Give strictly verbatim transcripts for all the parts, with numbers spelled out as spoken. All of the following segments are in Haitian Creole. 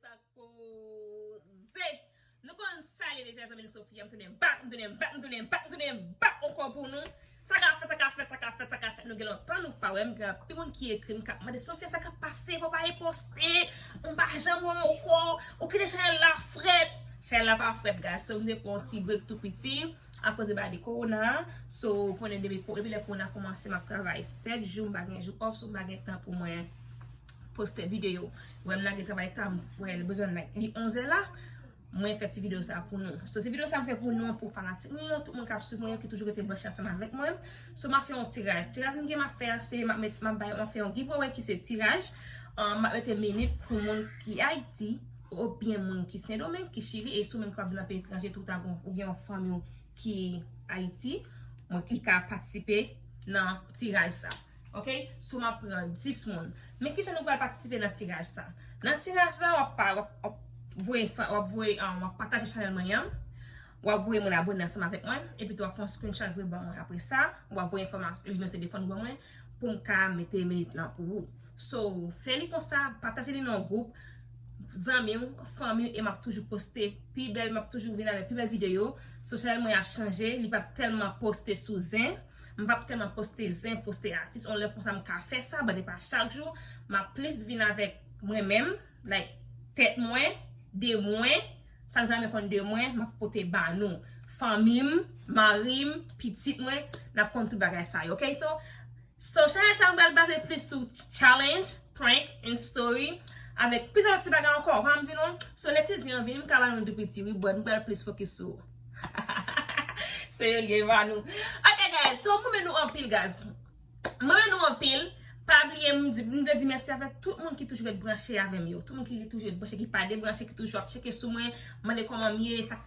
Sa k poze. Nou konn sa l ye deja, zanmi nou Sofia, m tounen back, m tounen back, m tounen back, m tounen back ankò pou nou. Sa k ap fèt, sa k ap fèt, sa k ap fèt, sa k ap fèt. Nou gen lontan nou pa wè m, gen anpil moun ki ekri m k ap mande, Sofia, sa k ap pase, papa e poste, m pa janm wè w ankò, ou kite chanèl la frèt. Chanèl la pa frèt, guys, so m te pran yon ti break tou piti akoz de bagay de kowona. So, konnen depi, depi lè kowona kòmanse, m ap travay sèt jou, m pa gen jou off, so m pa gen tan pou mwen poste videyo. Wè m lage travay tan, wè l bezwen like li onzè la. Mwen fè ti videyo sa pou nou. So, se videyo sa m fè pou nou, pou fanatik mwen yo, tout moun k ap swiv mwen yo, ki toujou rete branche ansanm avèk mwen. So, m ap fè yon tiraj. Tiraj mwen gen m ap fè a, se m ap met, m ap bay, m ap fè yon giveaway ki se tiraj. Ah, m ap mete minit pou moun ki Ayiti, oubyen moun ki Sendomeng, ki Chili, e si w menm k ap vin nan peyi etranje tou, ta gon, ou gen yon fanmi w ki Ayiti, mwen, li ka patisipe nan tiraj sa. Ok? So, m ap pran dis moun. Men kijan nou pral patisipe nan tiraj sa? Nan tiraj la, w ap pa, w ap, w ap voye, w ap voye, um, w ap pataje chanèl mwen an. W ap voye moun abone ansanm avèk mwen. Epi tou, w ap fè yon screenshot voye ban mwen apre sa. W ap voye enfòmasyon, nimewo telefòn ban mwen pou m ka mete minit lan pou ou. So, fè li konsa, pataje li nan yon gwoup, zanmi w, fanmi w, e m ap toujou poste pi bèl, m ap toujou vin avèk pi bèl videyo. So, chanèl mwen ap chanje, li p ap tèlman poste sou zen. M p ap tèlman poste zen, poste atis. On lè konsa m ka fè sa, but e pa chak jou. M ap plis vin avèk mwen menm, like, tèt mwen, de mwen, sa m janmen konn de mwen, m ap pote ba nou. Fanmi m, mari m, pitit mwen, n ap konn tout bagay sa yo, ok? So, so chanèl sa m pral baze plis sou challenge, prank, and story, avèk plizyè lòt ti bagay ankò, ou pa m di nou? So, lè ti zen an vini, m ka ba nou de piti, wi, but m pral plis fokis sou se yo liye ba nou. Ok, guys, so m renmen nou anpil, guys. M renmen nou anpil. Pa bliye, m di, m vle di mèsi avèk tout moun ki toujou ret branche avè m yo. Tout moun ki toujou ret branche, ki pa debranche, ki toujou ap tcheke sou mwen, mande kòman m ye, sa.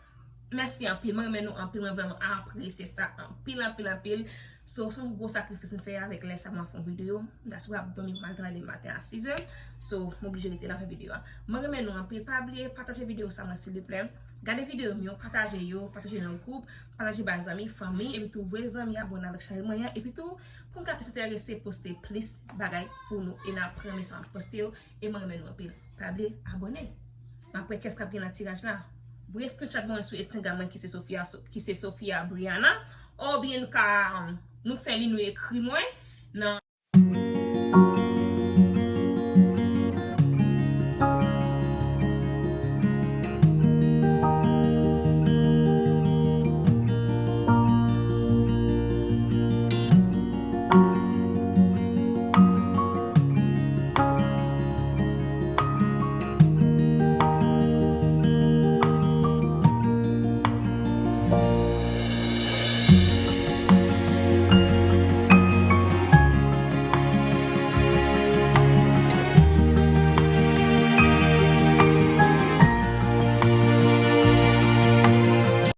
Mèsi anpil. Mwen renmen nou anpil. Mwen vrèman apresye sa anpil, anpil, anpil. So, se yon gwo sakrifis m fè avèk lè sa m ap fè yon videyo. That's why m ap dòmi pou m al travay demen maten a sizè. So, m oblije rete la fè videyo a. Mwen renmen nou anpil. Pa bliye pataje videyo sa mwen, silvouplè. Gade videyo m yo, pataje yo, pataje nan gwoup, pataje bay zanmi, fanmi, epi tou voye zanmi abone avèk chanèl mwen an, epi tou, pou m ka plis enterese poste plis bagay pou nou, e n ap renmen sa m ap poste yo, e mwen renmen nou anpil. Pa bliye abone. M ap wè kiyès k ap gen nan tiraj la. Voye screenshot mwen sou Instagram mwen ki se Sofia, ki se Sofia Briana, oubyen nou ka, nou fè li, nou ekri mwen nan